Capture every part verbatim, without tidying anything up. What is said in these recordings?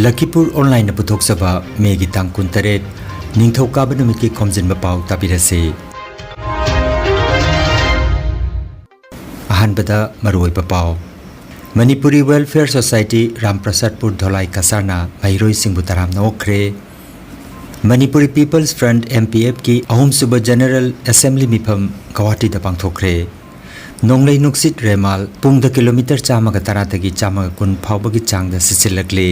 ꯂꯈꯤꯄꯨꯔ ꯑꯣꯟꯂꯥꯏꯟꯅ ꯄꯨꯊꯣꯛꯆꯕ ꯃꯦꯒꯤ ꯇꯥꯡ ꯀꯨꯟꯇꯔꯦꯠ, ꯅꯤꯡꯊꯧꯀꯥꯕ ꯅꯨꯃꯤꯠꯀꯤ ꯈꯣꯝꯖꯤꯟꯕ ꯄꯥꯎ ꯇꯥꯕꯤꯔꯁꯤ꯫ ꯑꯍꯥꯟꯕꯗ ꯃꯔꯨꯑꯣꯏꯕ ꯄꯥꯎ꯫ ꯃꯅꯤꯄꯨꯔꯤ ꯋꯦꯜꯐꯤꯌꯔ ꯁꯣꯁꯥꯏꯇꯤ ꯔꯥꯝꯄ꯭ꯔꯁꯥꯗꯄꯨꯔ ꯙꯣꯂꯥꯏ ꯀꯁꯥꯔꯅ ꯃꯍꯩꯔꯣꯏꯁꯤꯡꯕꯨ ꯇꯔꯥꯝꯅ ꯑꯣꯛꯈ꯭ꯔꯦ꯫ Manipuri people's front, M P ꯑꯦꯐꯀꯤ ꯑꯍꯨꯝꯁꯨꯕ ꯖꯦꯅꯔꯦꯜ ꯑꯦꯁꯦꯝꯕ꯭ꯂꯤ ꯃꯤꯐꯝ ꯒꯧꯍꯥꯇꯤꯗ ꯄꯥꯡꯊꯣꯛꯈ꯭ꯔꯦ꯫ ꯅꯣꯡꯂꯩ ꯅꯨꯡꯁꯤꯠ ꯔꯦꯃꯥꯜ ꯄꯨꯡꯗ ꯀꯤꯂꯣꯃꯤꯇꯔ ꯆꯥꯝꯃꯒ ꯇꯔꯥꯗꯒꯤ ꯆꯥꯝꯃꯒ ꯀꯨꯟ ꯐꯥꯎꯕꯒꯤ ꯆꯥꯡꯗ ꯁꯤꯠꯆꯤꯜꯂꯛꯂꯤ꯫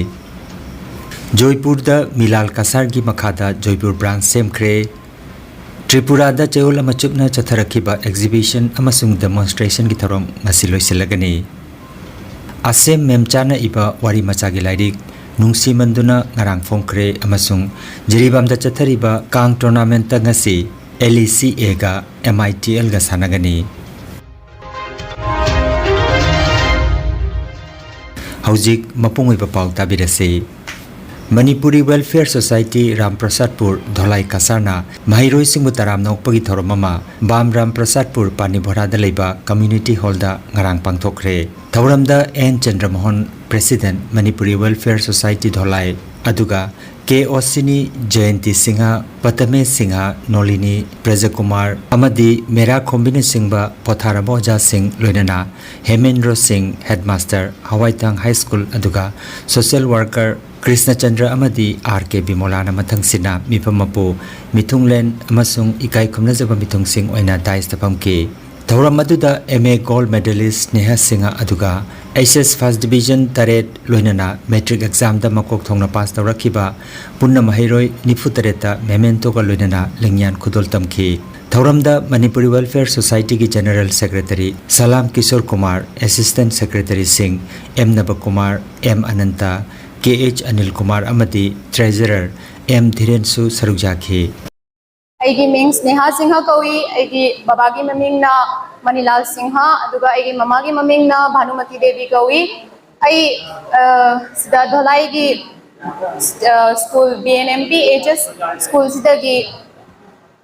ꯖꯣꯏꯄꯨꯔꯗ ꯃꯤꯂꯥꯜ ꯀꯁꯥꯔꯒꯤ ꯃꯈꯥꯗ ꯖꯣꯏꯄꯨꯔ ꯕ꯭ꯔꯥꯟꯆ ꯁꯦꯝꯈ꯭ꯔꯦ꯫ ꯇ꯭ꯔꯤꯄꯨꯔꯥꯗ ꯆꯌꯣꯜ ꯑꯃ ꯆꯨꯞꯅ ꯆꯠꯊꯔꯛꯈꯤꯕ ꯑꯦꯛꯖꯤꯕꯤꯁꯟ ꯑꯃꯁꯨꯡ ꯗꯦꯃꯣꯟꯁꯇ꯭ꯔꯦꯁꯟꯒꯤ ꯊꯧꯔꯝ ꯉꯁꯤ ꯂꯣꯏꯁꯤꯜꯂꯒꯅꯤ꯫ ꯑꯁꯦꯝ ꯃꯦꯝꯆꯥꯅ ꯏꯕ ꯋꯥꯔꯤ ꯃꯆꯥꯒꯤ ꯂꯥꯏꯔꯤꯛ ꯅꯨꯡꯁꯤꯃꯟꯗꯨꯅ ꯉꯔꯥꯡ ꯐꯣꯡꯈ꯭ꯔꯦ ꯑꯃꯁꯨꯡ ꯖꯤꯔꯤꯕꯥꯝꯗ ꯆꯠꯊꯔꯤꯕ ꯀꯥꯡ ꯇꯣꯔꯅꯥꯃꯦꯟꯠꯇ ꯉꯁꯤ ꯑꯦꯜ ꯏ ꯁꯤ ꯑꯦꯒ ꯑꯦꯝ ꯑꯥꯏ ꯇꯤ ꯑꯦꯜꯒ ꯁꯥꯟꯅꯒꯅꯤ꯫ ꯍꯧꯖꯤꯛ ꯃꯄꯨꯡ ꯑꯣꯏꯕ ꯄꯥꯎ ꯇꯥꯕꯤꯔꯁꯤ꯫ ꯃꯅꯤꯄꯨꯔꯤ ꯋꯦꯜꯐꯤꯌꯔ ꯁꯣꯁꯥꯏꯇꯤ ꯔꯥꯝꯄ꯭ꯔꯁꯥꯗꯄꯨꯔ ꯙꯣꯂꯥꯏ ꯀꯁꯥꯔꯅ ꯃꯍꯩꯔꯣꯏꯁꯤꯡꯕꯨ ꯇꯔꯥꯝꯅ ꯑꯣꯛꯄꯒꯤ ꯊꯧꯔꯝ ꯑꯃ ꯕꯥꯝ ꯔꯥꯝꯄ꯭ꯔꯁꯥꯗꯄꯨꯔ ꯄꯥꯅꯤꯚꯣꯔꯥꯗ ꯂꯩꯕ ꯀꯝꯃ꯭ꯌꯨꯅꯤꯇꯤ ꯍꯣꯜꯗ ꯉꯔꯥꯡ ꯄꯥꯡꯊꯣꯛꯈ꯭ꯔꯦ꯫ ꯊꯧꯔꯝꯗ N Chandramohan, president, Manipuri welfare society Dholai, ꯑꯗꯨꯒ ꯀꯦ ꯑꯣꯁꯤꯅꯤ, ꯖꯌꯟꯇꯤ ꯁꯤꯡꯍ, ꯄꯇꯃꯦꯁ ꯁꯤꯡꯍ, ꯅꯣꯂꯤꯅꯤ, ꯄ꯭ꯔꯖꯀꯨꯃꯥꯔ ꯑꯃꯗꯤ ꯃꯦꯔꯥ ꯈꯣꯝꯕꯤꯅꯆꯤꯡꯕ ꯄꯣꯊꯥꯔꯕ ꯑꯣꯖꯥꯁꯤꯡ, ꯂꯣꯏꯅꯅ ꯍꯦꯃꯦꯟꯗ꯭ꯔꯣ ꯁꯤꯡ, ꯍꯦꯗꯃꯥꯁꯇꯔ, ꯍꯋꯥꯏꯊꯥꯡ ꯍꯥꯏ ꯁ꯭ꯀꯨꯜ, ꯑꯗꯨꯒ ꯁꯣꯁꯤꯌꯦꯜ ꯋꯥꯔꯀꯔ ꯀ꯭ꯔꯤꯁꯅꯆꯟꯗ꯭ꯔ ꯑꯃꯗꯤ ꯑꯥꯔ ꯀꯦ ꯕꯤꯃꯣꯂꯥꯅ ꯃꯊꯪꯁꯤꯠꯅ ꯃꯤꯐꯝ ꯃꯄꯨ, ꯃꯤꯊꯨꯡꯂꯦꯟ ꯑꯃꯁꯨꯡ ꯏꯀꯥꯏ ꯈꯨꯝꯅꯖꯕ ꯃꯤꯊꯨꯡꯁꯤꯡ ꯑꯣꯏꯅ ꯗꯥꯏꯁꯇ ꯐꯝꯈꯤ꯫ ꯊꯧꯔꯝ ꯑꯗꯨꯗ ꯑꯦꯝ ꯑꯦ ꯒꯣꯜꯗ ꯃꯦꯗꯥꯂꯤꯁ꯭ꯠ ꯅꯦꯍꯥ ꯁꯤꯡꯍ, ꯑꯗꯨꯒ ꯑꯩꯆ ꯑꯦꯁ ꯐꯥꯔꯁꯠ ꯗꯤꯕꯤꯖꯟ ꯇꯔꯦꯠ, ꯂꯣꯏꯅꯅ ꯃꯦꯇ꯭ꯔꯤꯛ ꯑꯦꯛꯖꯥꯝꯗ ꯃꯀꯣꯛ ꯊꯣꯡꯅ ꯄꯥꯁ ꯇꯧꯔꯛꯈꯤꯕ ꯄꯨꯟꯅ ꯃꯍꯩꯔꯣꯏ ꯅꯤꯐꯨ ꯇꯔꯦꯠꯇ ꯃꯦꯃꯦꯟꯇꯣꯒ ꯂꯣꯏꯅꯅ ꯂꯤꯡꯌꯥꯟ ꯈꯨꯗꯣꯜ ꯇꯝꯈꯤ꯫ ꯊꯧꯔꯝꯗ ꯃꯅꯤꯄꯨꯔꯤ ꯋꯦꯜꯐꯤꯌꯔ ꯁꯣꯁꯥꯏꯇꯤꯒꯤ ꯖꯦꯅꯔꯦꯜ ꯁꯦꯀ꯭ꯔꯦꯇꯔꯤ ꯁꯂꯥꯝ Kishore Kumar, assistant ꯁꯦꯀ꯭ꯔꯦꯇꯔꯤꯁꯤꯡ M ꯅꯕꯀꯨꯃꯥꯔ, M ꯑꯅꯟꯇ, ꯀꯦ ꯑꯩꯆ ꯑꯅꯤꯜ ꯀꯨꯃꯥꯔ ꯑꯃꯗꯤ ꯇ꯭ꯔꯦꯖꯔꯔ ꯑꯦꯝ ꯙꯤꯔꯦꯟꯁꯨ ꯁꯔꯨꯛ ꯌꯥꯈꯤ꯫ ꯑꯩꯒꯤ ꯃꯤꯡ ꯁ꯭ꯅꯦꯍꯥ ꯁꯤꯡꯍ ꯀꯧꯏ꯫ ꯑꯩꯒꯤ ꯕꯕꯥꯒꯤ ꯃꯃꯤꯡꯅ ꯃꯅꯤꯂꯥꯜ ꯁꯤꯡꯍ, ꯑꯗꯨꯒ ꯑꯩꯒꯤ ꯃꯃꯥꯒꯤ ꯃꯃꯤꯡꯅ ꯚꯥꯅꯨꯃꯇꯤ ꯗꯦꯕꯤ ꯀꯧꯏ꯫ ꯑꯩ, ꯑ, ꯁꯤꯗ ꯙꯣꯂꯥꯏꯒꯤ, ꯑ, school B N M P H S ꯁ꯭ꯀꯨꯜꯁꯤꯗꯒꯤ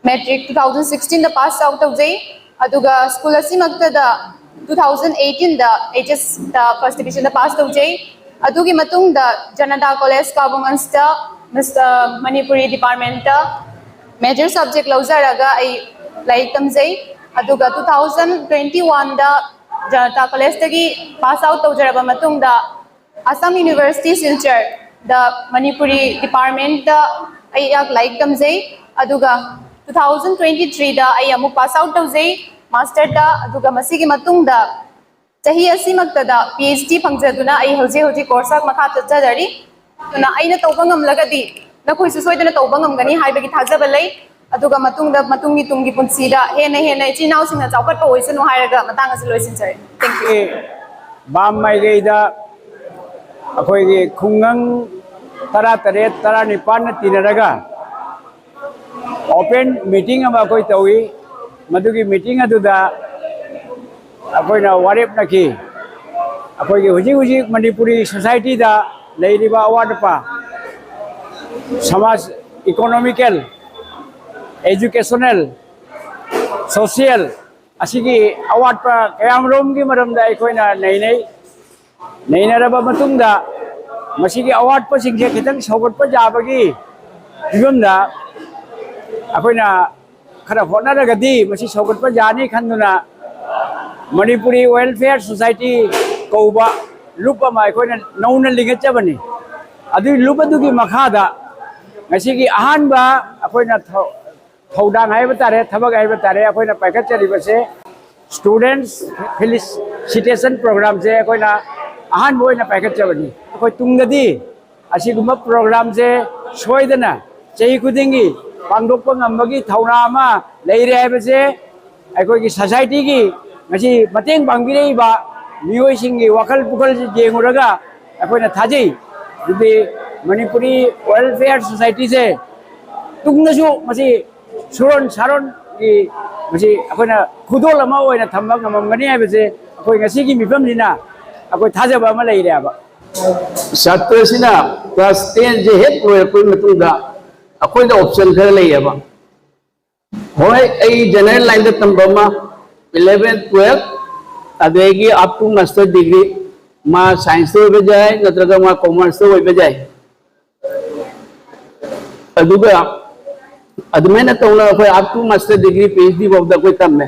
ꯃꯦꯇ꯭ꯔꯤꯛ ꯇꯨ ꯊꯥꯎꯖꯟ ꯁꯤꯛꯁꯇꯤꯟꯗ ꯄꯥꯁ ꯑꯥꯎꯠ ꯇꯧꯖꯩ꯫ ꯑꯗꯨꯒ ꯁ꯭ꯀꯨꯜ ꯑꯁꯤꯃꯛꯇꯗ ꯇꯨ ꯊꯥꯎꯖꯟ ꯑꯩꯠꯇꯤꯟꯗ ꯑꯩꯆ ꯑꯦꯁꯇ ꯐꯥꯔꯁꯠ ꯗꯤꯕꯤꯖꯟꯗ ꯄꯥꯁ ꯇꯧꯖꯩ꯫ ꯑꯗꯨꯒꯤ ꯃꯇꯨꯡꯗ ꯖꯅꯇꯥ ꯀꯣꯂꯦꯖ ꯀꯥꯕꯨꯡ ꯑꯟꯁꯇ ꯃꯤꯁ ꯃꯅꯤꯄꯨꯔꯤ ꯗꯤꯄꯥꯔꯠꯃꯦꯟꯇ ꯃꯦꯖꯔ ꯁꯕꯖꯦꯛ ꯂꯧꯖꯔꯒ ꯑꯩ ꯂꯥꯏꯔꯤꯛ ꯇꯝꯖꯩ꯫ ꯑꯗꯨꯒ two thousand twenty one ꯗ ꯖꯅꯇꯥ ꯀꯣꯂꯦꯖꯇꯒꯤ ꯄꯥꯁ ꯑꯥꯎꯠ ꯇꯧꯖꯔꯕ ꯃꯇꯨꯡꯗ ꯑꯁꯥꯝ ꯌꯨꯅꯤꯚꯔꯁꯤꯇꯤ ꯁꯤꯜꯆꯔꯗ ꯃꯅꯤꯄꯨꯔꯤ ꯗꯤꯄꯥꯔꯠꯃꯦꯟꯇ ꯑꯩꯍꯥꯛ ꯂꯥꯏꯔꯤꯛ ꯇꯝꯖꯩ꯫ ꯑꯗꯨꯒ two thousand twenty three ꯗ ꯑꯩ ꯑꯃꯨꯛ ꯄꯥꯁ ꯑꯥꯎꯠ ꯇꯧꯖꯩ ꯃꯥꯁꯇꯔꯗ꯫ ꯑꯗꯨꯒ ꯃꯁꯤꯒꯤ ꯃꯇꯨꯡꯗ ꯆꯍꯤ ꯑꯁꯤꯃꯛꯇꯗ ꯄꯤ ꯑꯩꯆ ꯗꯤ ꯐꯪꯖꯗꯨꯅ ꯑꯩ ꯍꯧꯖꯤꯛ ꯍꯧꯖꯤꯛ ꯀꯣꯔꯁ ꯃꯈꯥ ꯆꯠꯊꯖꯔꯤ꯫ ꯑꯗꯨꯅ ꯑꯩꯅ ꯇꯧꯕ ꯉꯝꯂꯒꯗꯤ ꯅꯈꯣꯏꯁꯨ ꯁꯣꯏꯗꯅ ꯇꯧꯕ ꯉꯝꯒꯅꯤ ꯍꯥꯏꯕꯒꯤ ꯊꯥꯖꯕ ꯂꯩ꯫ ꯑꯗꯨꯒ ꯃꯇꯨꯡꯗ, ꯃꯇꯨꯡꯒꯤ ꯇꯨꯡꯒꯤ ꯄꯨꯟꯁꯤꯗ ꯍꯦꯟꯅ ꯍꯦꯟꯅ ꯏꯆꯤꯜ ꯏꯅꯥꯎꯁꯤꯡꯅ ꯆꯥꯎꯈꯠꯄ ꯑꯣꯏꯁꯅꯨ ꯍꯥꯏꯔꯒ ꯃꯇꯥꯡ ꯑꯁꯤ ꯂꯣꯏꯁꯤꯟꯖꯔꯦ꯫ Thank you꯫ ꯕꯥꯝ ꯃꯥꯏꯀꯩꯗ ꯑꯩꯈꯣꯏꯒꯤ ꯈꯨꯡꯒꯪ ꯇꯔꯥꯇꯔꯦꯠ, ꯇꯔꯥꯅꯤꯄꯥꯟꯅ ꯇꯤꯟꯅꯔꯒ ꯑꯣꯄꯦꯟ ꯃꯤꯇꯤꯡ ꯑꯃ ꯑꯩꯈꯣꯏ ꯇꯧꯏ꯫ ꯃꯗꯨꯒꯤ ꯃꯤꯇꯤꯡ ꯑꯗꯨꯗ ꯑꯩꯈꯣꯏꯅ ꯋꯥꯔꯦꯞꯅꯈꯤ꯫ ꯑꯩꯈꯣꯏꯒꯤ ꯍꯧꯖꯤꯛ ꯍꯧꯖꯤꯛ ꯃꯅꯤꯄꯨꯔꯤ ꯁꯣꯁꯥꯏꯇꯤꯗ ꯂꯩꯔꯤꯕ ꯑꯋꯥꯠ ꯑꯄꯥ, ꯁꯃꯥꯖ, ꯏꯀꯣꯅꯣꯃꯤꯀꯦꯜ, ꯑꯦꯖꯨꯀꯦꯁꯅꯦꯜ, ꯁꯣꯁꯤꯌꯦꯜ, ꯑꯁꯤꯒꯤ ꯑꯋꯥꯠꯄ ꯀꯌꯥꯃꯔꯣꯝꯒꯤ ꯃꯔꯝꯗ ꯑꯩꯈꯣꯏꯅ ꯅꯩꯅꯩ꯫ ꯅꯩꯅꯔꯕ ꯃꯇꯨꯡꯗ ꯃꯁꯤꯒꯤ ꯑꯋꯥꯠꯄꯁꯤꯡꯁꯦ ꯈꯤꯇꯪ ꯁꯧꯒꯠꯄ ꯌꯥꯕꯒꯤ ꯐꯤꯕꯝꯗ ꯑꯩꯈꯣꯏꯅ ꯈꯔ ꯍꯣꯠꯅꯔꯒꯗꯤ ꯃꯁꯤ ꯁꯧꯒꯠꯄ ꯌꯥꯅꯤ ꯈꯟꯗꯨꯅ ꯃꯅꯤꯄꯨꯔꯤ ꯋꯦꯜꯐꯤꯌꯔ ꯁꯣꯁꯥꯏꯇꯤ ꯀꯧꯕ ꯂꯨꯞ ꯑꯃ ꯑꯩꯈꯣꯏꯅ ꯅꯧꯅ ꯂꯤꯡꯈꯠꯆꯕꯅꯤ꯫ ꯑꯗꯨꯒꯤ ꯂꯨꯞ ꯑꯗꯨꯒꯤ ꯃꯈꯥꯗ ꯉꯁꯤꯒꯤ ꯑꯍꯥꯟꯕ ꯑꯩꯈꯣꯏꯅ ꯊꯧ-, ꯊꯧꯗꯥꯡ ꯍꯥꯏꯕ ꯇꯥꯔꯦ, ꯊꯕꯛ ꯍꯥꯏꯕ ꯇꯥꯔꯦ, ꯑꯩꯈꯣꯏꯅ ꯄꯥꯏꯈꯠꯆꯔꯤꯕꯁꯦ ꯁ꯭ꯇꯨꯗꯦꯟꯠꯁ ꯐꯦꯂꯤꯁꯤꯇꯦꯁꯟ ꯄ꯭ꯔꯣꯒ꯭ꯔꯥꯝꯁꯦ ꯑꯩꯈꯣꯏꯅ ꯑꯍꯥꯟꯕ ꯑꯣꯏꯅ ꯄꯥꯏꯈꯠꯆꯕꯅꯤ꯫ ꯑꯩꯈꯣꯏ ꯇꯨꯡꯗꯗꯤ ꯑꯁꯤꯒꯨꯝꯕ ꯄ꯭ꯔꯣꯒ꯭ꯔꯥꯝꯁꯦ ꯁꯣꯏꯗꯅ ꯆꯍꯤ ꯈꯨꯗꯤꯡꯒꯤ ꯄꯥꯡꯊꯣꯛꯄ ꯉꯝꯕꯒꯤ ꯊꯧꯅꯥ ꯑꯃ ꯂꯩꯔꯦ ꯍꯥꯏꯕꯁꯦ ꯑꯩꯈꯣꯏꯒꯤ ꯁꯣꯁꯥꯏꯇꯤꯒꯤ ꯉꯁꯤ ꯃꯇꯦꯡ ꯄꯥꯡꯕꯤꯔꯛꯏꯕ ꯃꯤꯑꯣꯏꯁꯤꯡꯒꯤ ꯋꯥꯈꯜ ꯄꯨꯈꯜꯁꯤ ꯌꯦꯡꯉꯨꯔꯒ ꯑꯩꯈꯣꯏꯅ ꯊꯥꯖꯩ꯫ ꯑꯗꯨꯗꯤ ꯃꯅꯤꯄꯨꯔꯤ ꯋꯦꯜꯐꯤꯌꯔ ꯁꯣꯁꯥꯏꯇꯤꯁꯦ ꯇꯨꯡꯗꯁꯨ ꯃꯁꯤ ꯁꯨꯔꯣꯟ ꯁꯥꯔꯣꯟꯒꯤ ꯃꯁꯤ ꯑꯩꯈꯣꯏꯅ ꯈꯨꯗꯣꯜ ꯑꯃ ꯑꯣꯏꯅ ꯊꯝꯕ ꯉꯝꯃꯝꯒꯅꯤ ꯍꯥꯏꯕꯁꯦ ꯑꯩꯈꯣꯏ ꯉꯁꯤꯒꯤ ꯃꯤꯐꯝꯁꯤꯅ ꯑꯩꯈꯣꯏ ꯊꯥꯖꯕ ꯑꯃ ꯂꯩꯔꯦꯕ꯫ ꯁꯥꯇ꯭ꯔꯁꯤꯅ ꯀ꯭ꯂꯥꯁ ꯇꯦꯟꯁꯦ ꯍꯦꯛ ꯂꯣꯏꯔꯛꯄꯒꯤ ꯃꯇꯨꯡꯗ ꯑꯩꯈꯣꯏꯗ ꯑꯣꯞꯁꯟ ꯈꯔ ꯂꯩꯌꯦꯕ꯫ ꯍꯣꯏ, ꯑꯩ ꯖꯦꯅꯔꯦꯜ ꯂꯥꯏꯟꯗ ꯇꯝꯕ ꯑꯃ, ꯏꯂꯦꯚꯦꯟ, ꯇꯨꯋꯦꯜꯐ, ꯑꯗꯒꯤ up to master degree, ꯃꯥ ꯁꯥꯏꯟꯁꯇ ꯑꯣꯏꯕ ꯌꯥꯏ, ꯅꯠꯇ꯭ꯔꯒ ꯃꯥ ꯀꯣꯃꯔꯁꯇ ꯑꯣꯏꯕ ꯌꯥꯏ꯫ ꯑꯗꯨꯒ ꯑꯗꯨꯃꯥꯏꯅ ꯇꯧꯅ ꯑꯩꯈꯣꯏ up to master degree, PhD ꯐꯥꯎꯗ ꯑꯩꯈꯣꯏ ꯇꯝꯃꯦ꯫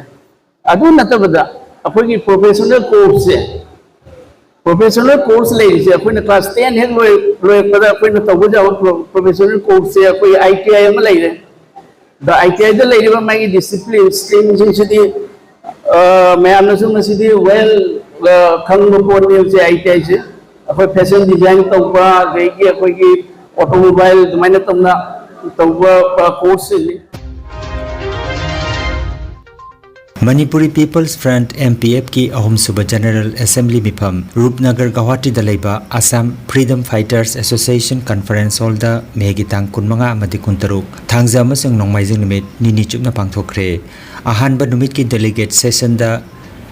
ꯑꯗꯨ ꯅꯠꯇꯕꯗ ꯑꯩꯈꯣꯏꯒꯤ professional courseꯁꯦ, professional course ꯂꯩꯔꯤꯁꯦ ꯑꯩꯈꯣꯏꯅ class ten ꯍꯦꯛ ꯂꯣꯏ-, ꯂꯣꯏꯔꯛꯄꯗ ꯑꯩꯈꯣꯏꯅ ꯇꯧꯕ ꯌꯥꯕ pro-, professional courseꯁꯦ ꯑꯩꯈꯣꯏ ITI ꯑꯃ ꯂꯩꯔꯦ꯫ ꯑꯗ ITIꯗ ꯂꯩꯔꯤꯕ ꯃꯥꯒꯤ discipline streamꯁꯤꯡꯁꯤꯗꯤ, ꯑ, ꯃꯌꯥꯝꯅꯁꯨ ꯃꯁꯤꯗꯤ well, ꯑ, ꯈꯪꯕ ꯄꯣꯠꯅꯤ꯫ ꯍꯧꯖꯤꯛ ITIꯁꯦ ꯑꯩꯈꯣꯏ fashion design ꯇꯧꯕ, ꯑꯗꯒꯤ ꯑꯩꯈꯣꯏꯒꯤ automobile ꯑꯗꯨꯃꯥꯏꯅ ꯇꯧꯅ ꯇꯧꯕ, ꯑ, courseꯁꯤꯡꯅꯤ꯫ Manipuri People's Front, MPFꯀꯤ ꯑꯍꯨꯝꯁꯨꯕ General Assembly ꯃꯤꯐꯝ ꯔꯨꯞꯅꯒꯔ ꯒꯧꯍꯥꯇꯤꯗ ꯂꯩꯕ Assam Freedom Fighters Association Conference Hallꯗ ꯃꯦꯒꯤ ꯇꯥꯡ ꯀꯨꯟꯃꯉꯥ ꯑꯃꯗꯤ ꯀꯨꯟꯇꯔꯨꯛ, ꯊꯥꯡꯖ ꯑꯃꯁꯨꯡ ꯅꯣꯡꯃꯥꯏꯖꯤꯡ ꯅꯨꯃꯤꯠ ꯅꯤꯅꯤ ꯆꯨꯞꯅ ꯄꯥꯡꯊꯣꯛꯈ꯭ꯔꯦ꯫ ꯑꯍꯥꯟꯕ ꯅꯨꯃꯤꯠꯀꯤ delegate sessionꯗ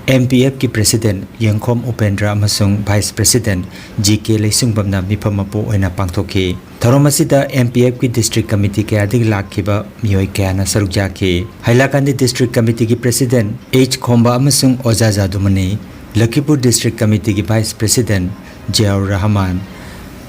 MPFꯀꯤ President ꯌꯦꯡꯈꯣꯝ ꯎꯄꯦꯟꯗ꯭ꯔ ꯑꯃꯁꯨꯡ Vice President G K ꯂꯩꯁꯤꯡꯕꯝꯅ ꯃꯤꯐꯝ ꯃꯄꯨ ꯑꯣꯏꯅ ꯄꯥꯡꯊꯣꯛꯈꯤ꯫ ꯊꯧꯔꯝ ꯑꯁꯤꯗ MPFꯀꯤ District Committee ꯀꯌꯥꯗꯒꯤ ꯂꯥꯛꯈꯤꯕ ꯃꯤꯑꯣꯏ ꯀꯌꯥꯅ ꯁꯔꯨꯛ ꯌꯥꯈꯤ꯫ ꯍꯥꯏꯂꯥꯀꯥꯟꯗꯤ District Committeeꯒꯤ President H ꯈꯣꯝꯕ ꯑꯃꯁꯨꯡ ꯑꯣꯖꯥ ꯖꯥꯗꯨꯃꯅꯤ, ꯂꯈꯤꯄꯨꯔ District Committeeꯒꯤ Vice President ꯖꯤꯌꯥꯎꯔ ꯔꯍꯃꯥꯟ,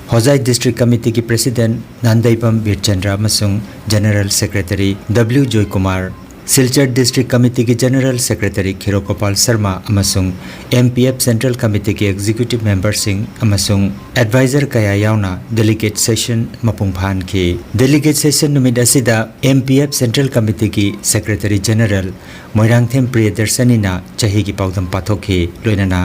ꯍꯣꯖꯥꯏ District Committeeꯒꯤ President ꯅꯥꯟꯗꯩꯕꯝ ꯕꯤꯔꯆꯟꯗ꯭ꯔ ꯑꯃꯁꯨꯡ General Secretary W Joykumar, Silchar District Committeeꯒꯤ General Secretary ꯈꯤꯔꯣ Gopal Sharma ꯑꯃꯁꯨꯡ MPF Central Committeeꯒꯤ Executive Memberꯁꯤꯡ ꯑꯃꯁꯨꯡ Advisor ꯀꯌꯥ ꯌꯥꯎꯅ delegate session ꯃꯄꯨꯡ ꯐꯥꯍꯟꯈꯤ꯫ Delegate session ꯅꯨꯃꯤꯠ ꯑꯁꯤꯗ MPF Central Committeeꯒꯤ Secretary General Moirangthem ꯄ꯭ꯔꯤꯌꯗꯔꯁꯅꯤꯅ ꯆꯍꯤꯒꯤ ꯄꯥꯎꯗꯝ ꯄꯥꯊꯣꯛꯈꯤ꯫ ꯂꯣꯏꯅꯅ